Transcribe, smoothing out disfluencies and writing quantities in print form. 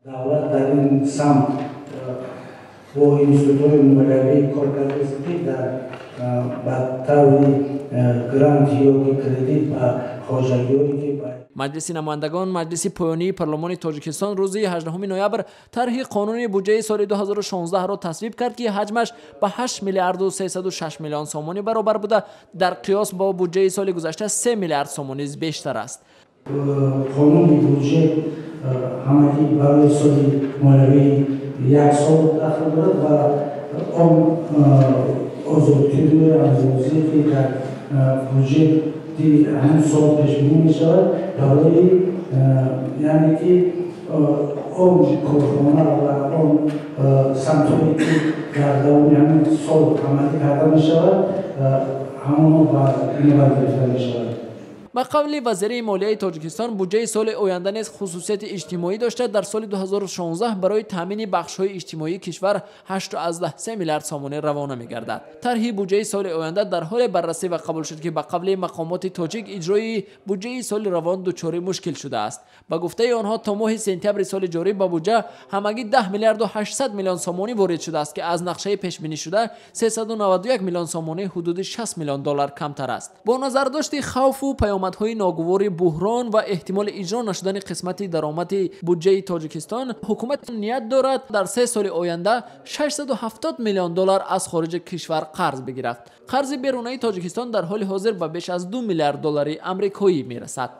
Давлат дар ин самт бо институтҳои молиявӣ кор кардааст, ки дар ба таври грант ё кредит ба хоҷагиҳое ки Маҷлиси намояндагон, маҷлиси поёнии парлумони Тоҷикистон, рӯзи 18 ноябр тарҳи қонуни буҷаи соли 2016-ро тасвиб кард, ки ҳаҷмаш ба 8 миллиарду 306 миллион сомонӣ баробар буда, дар қиёс бо буҷаи соли гузашта 3 миллиард сомонӣ бештар аст. Қонуни буҷет ҳамагӣ барои соли молиявии як сол дахл дорад ва он озодкиҳои андозие, ки дар буҷети ҳамин сол пешбинӣ мешавад, барои, яъне ки, он корхона ва он самтҳое, ки дар давоми ҳамин сол амалӣ карда мешавад, ҳамоно ба инобат гирифта мешавад. Ба қавли вазири молияи Тоҷикистон, буҷаи соли оянда низ хусусияти иҷтимоӣ дошта, дар соли 2016 барои таъмини бахшҳои иҷтимоии кишвар 8,3 миллиард сомонӣ равона мегардад. Тарҳи буҷаи соли оянда дар ҳоле баррасӣ ва қабул шуд, ки ба қавли мақомоти тоҷик иҷрои буҷаи соли равон дучори мушкил шудааст. Ба гуфтаи онҳо, то моҳи сентябри соли ҷорӣ ба буҷа ҳамагӣ 10 миллиарду 800 миллион сомонӣ ворид шудааст, ки аз нақшаи пешбинишуда 391 миллион сомонӣ, ҳудуди 60 миллион доллар камтар аст. Бо назардошти хавфу паёмадҳои ногувори буҳрон ва эҳтимоли иҷро нашудани қисмати даромади буҷаи Тоҷикистон, ҳукумат ният дорад дар 3 соли оянда 670 миллион доллар аз хориҷи кишвар қарз бигирад. Қарзи берунаи Тоҷикистон дар ҳоли ҳозир ба беш аз 2 миллиард доллари амрикоӣ мерасад.